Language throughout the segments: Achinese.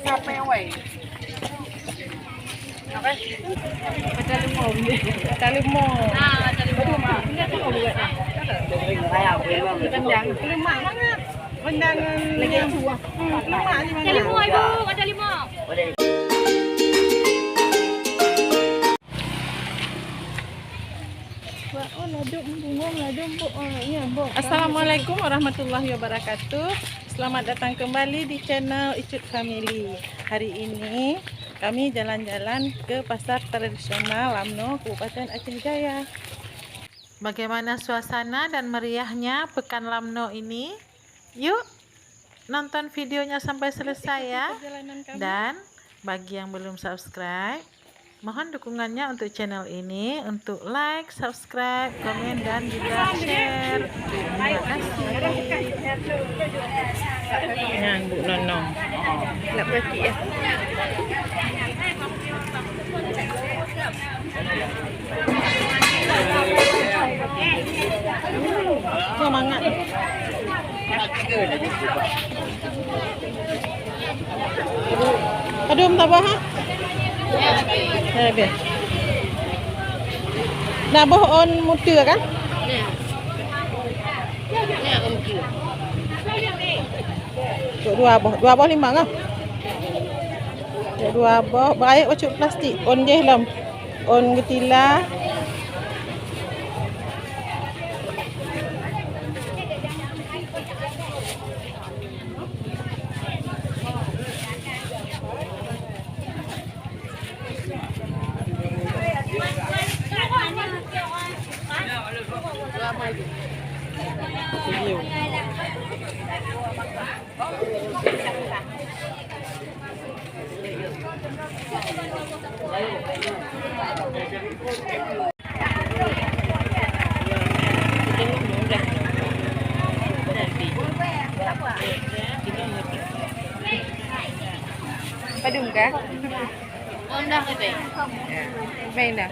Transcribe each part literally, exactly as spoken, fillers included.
Siapa yang wai? Apa? Ada limau. Ada limau. Ah, ada limau. Ada limau. Rendang. Lemak banget. Rendang lagi yang tua. Hmm, lemak ni mana? Ada limau, Ibu. Ada limau. Assalamualaikum warahmatullahi wabarakatuh. Selamat datang kembali di channel Icut Family. Hari ini kami jalan-jalan ke pasar tradisional Lamno, Kabupaten Aceh Jaya. Bagaimana suasana dan meriahnya Pekan Lamno ini? Yuk, nonton videonya sampai selesai ya. Dan bagi yang belum subscribe, mohon dukungannya untuk channel ini, untuk like, subscribe, komen, dan juga share. Terima kasih. Nyan, Bu Nono. Nak berhenti ya. Semangat. Padum tabah, ha? Ya, habis. Dah boh on muter kan? Ya. Ya, on muter. Tok dua boh, dua boh lima kah? Tok dua boh, baik bacut plastik, on jeh lom. On geutila. Padum kah? Main dah.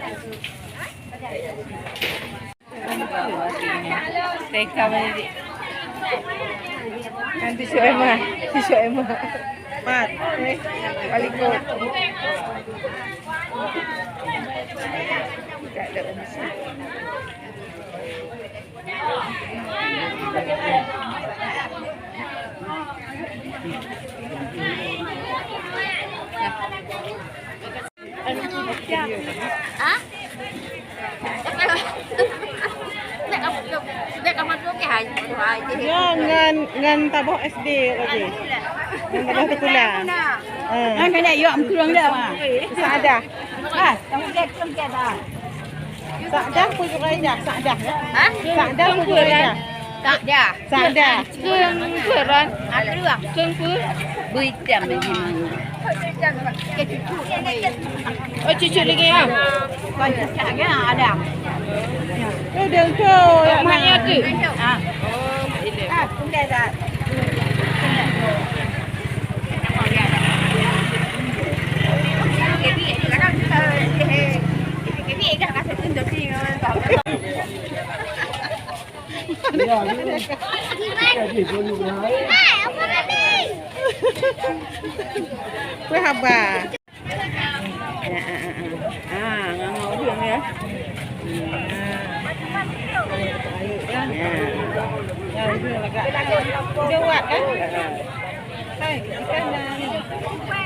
Teka balik. Nanti si Emma, si Emma. Pat. Balik kok. Tak ada umsi. Hah? Ya, ngan, ngan taboh S D lagi. Ngan taboh sekolah. Ha. Ngan kena yok meukurang dah, Mak. Sadah. Ha, kamu cek, kamu cek dah. Sadah pun Juraijah, Sadah. Ha? Sadah pun Juraijah. Sadah. Sadah. Kheun, kheun ron. Kheun peue? Bui itam lagi. Oh, cucu lagi ya. Bukan cucu lagi ada. Oh, dia tu. Mak nya tu. Ah. Ah, sudah dah. Weh, haba. Ah, ah, ah, ah. Ah, ngan, ngan ujung ya. Hmm. Ah. Ya. Ya, ujung lagak. Ujung wat kan? Ah, ah. Hai, ikan dah ni.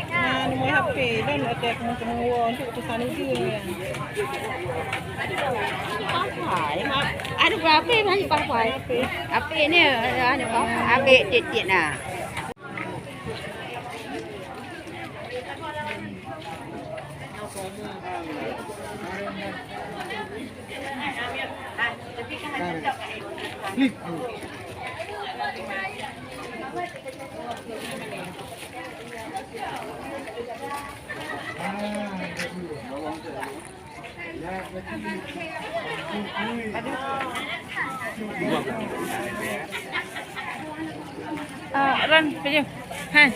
Nah, nombor H P. Dan ada teman-teman wa untuk pesan ujung ya. Apa? Ada berapa yang pakai? Apa ni? Ada apa? Ambil titik-titik nah. Ah, Ran, penyuh. Hai.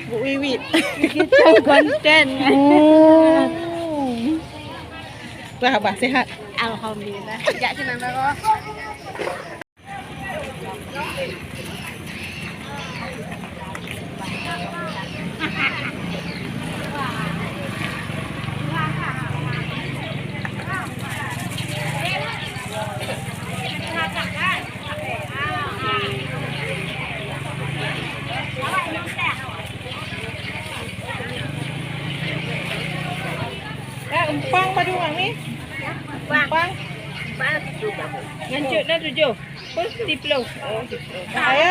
Bu Wiwit. Kita konten. Oh. Bah, bah, sehat. Alhamdulillah. Jak senang dah. Eh, empang padum ni? Empang. Ngan cut dah tujuh. Pun siplôh. Oh, siplôh. Ayo.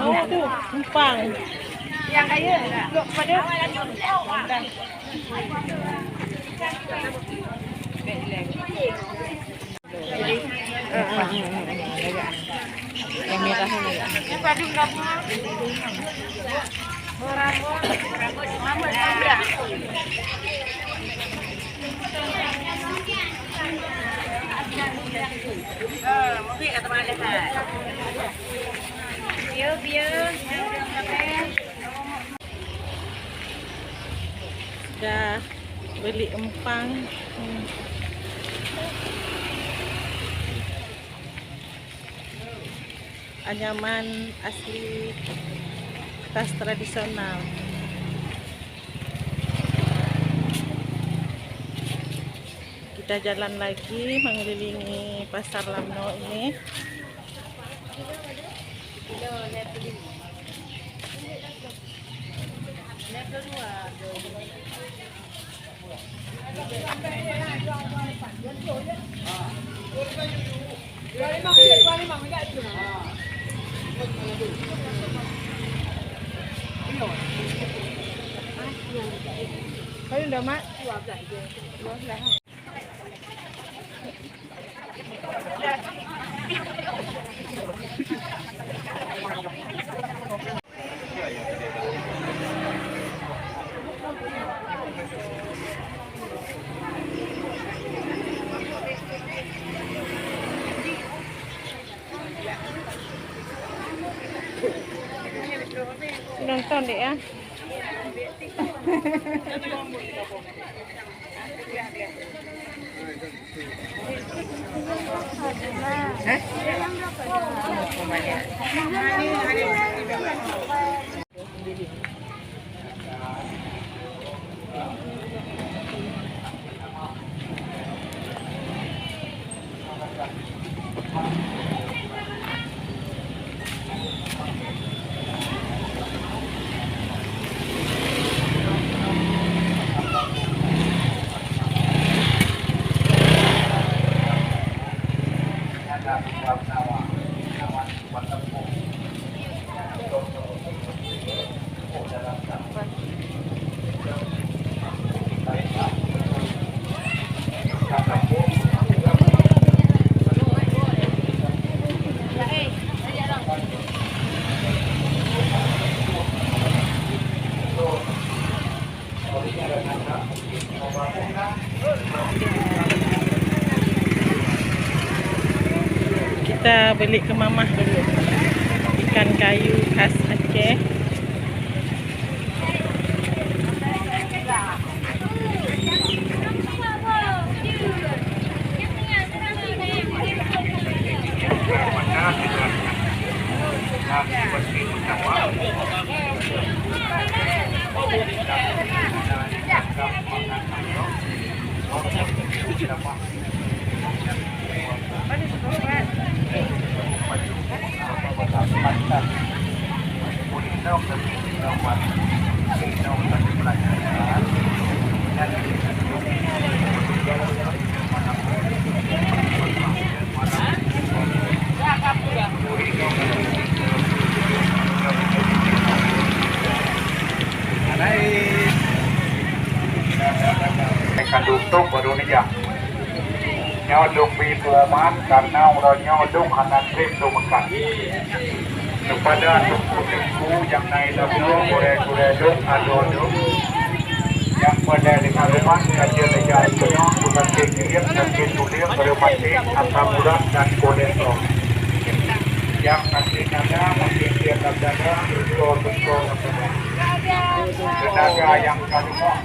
Oh, tu, empang. Yang kaya, duduk pada. Yang merah ni. Sudah beli empang. Hmm. Anyaman asli, tas tradisional. Kita jalan lagi mengelilingi Pasar Lamno ini. Kayu dah, Mak? Nonton deh ya. Kita beli ke mamah dulu. Ikan kayu khas Aceh. Ka tutup baru nijak. Nyoe dong bri pengumuman karena uroe nyoe dong hana trép dong meukat. Kepada teungku-teungku nyang na ilée bunoe, gurée-gurée dong, adoe dong, nyang peureulée deungon rumat, ka jeuet lé jai keunoe, sakét kriet, sakét tuleueng, reumatik, asam urat dan kolesterol. Nyang sakét dada, sakét kriet lam dada, beutôi-beutôi lam dada. Teunaga nyang ka rumoh,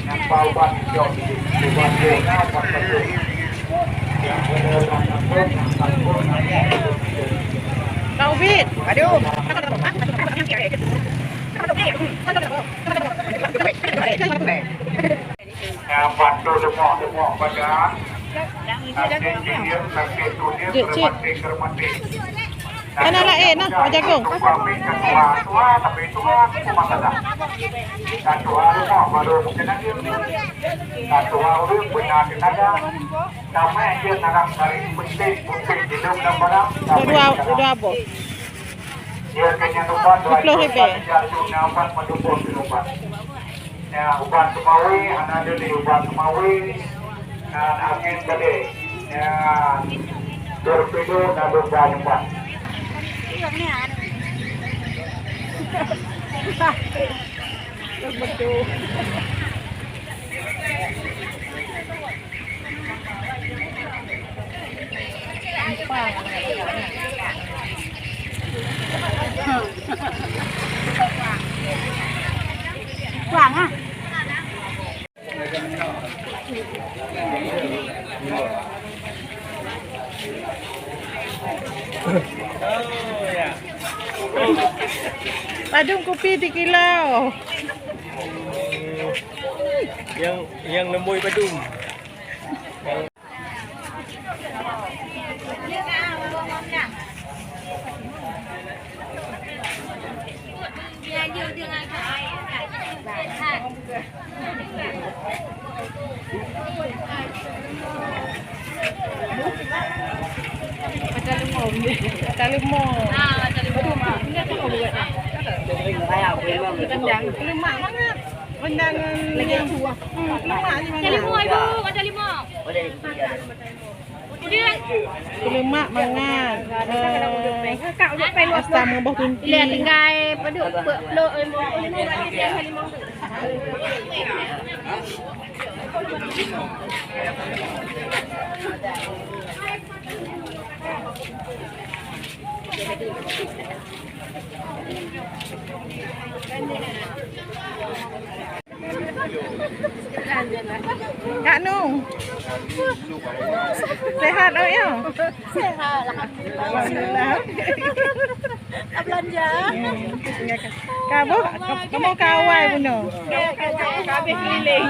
nyang pa ubat jok, ubat jok na, ubat jok. Kak Ubit. Aduh. Nyang bantu leumah-leumah badan, sakét pinggang, sakét tuleueng, rematik-rematik. Hana laén nah, Pak Jagung. Tuha, tuha, tapi tuha, apa masalah? Tuha rumah baru mungkin lagi. Tuha ureueng beuna teunaga. Damai dia narang dari penting, penting di dalam barang. Dua, dua boh. Dia kena tuhan, dua puluh ribu. Jatuh nyaman mendukung di rumah. Ya, ubat seumawi, hana jadi ubat seumawi, dan angin badai. Ya, torpedo dan bomba nyumpat. Kuang ah. Padum kupi di kilo. Yang, yang lembui padum. Mata lemong. Mata lemong. Ah, mata lemong. Lemak banget. Rendang lagi dua. Hmm, lemak ni mana? Ada lima, Ibu, ada lima. Udah. Lemak mangat. Eh, asam ngon boh binti. Tinggai padum, peuet ploh, eh, lima puluh lima, lima puluh lima. Kak Nung. Sehat, oh, ya? Sehat, alhamdulillah. Alhamdulillah. Ka belanja. Hmm, ka, ka, kamoe ka awai bunoe. Ka, ka, ka habéh keliling.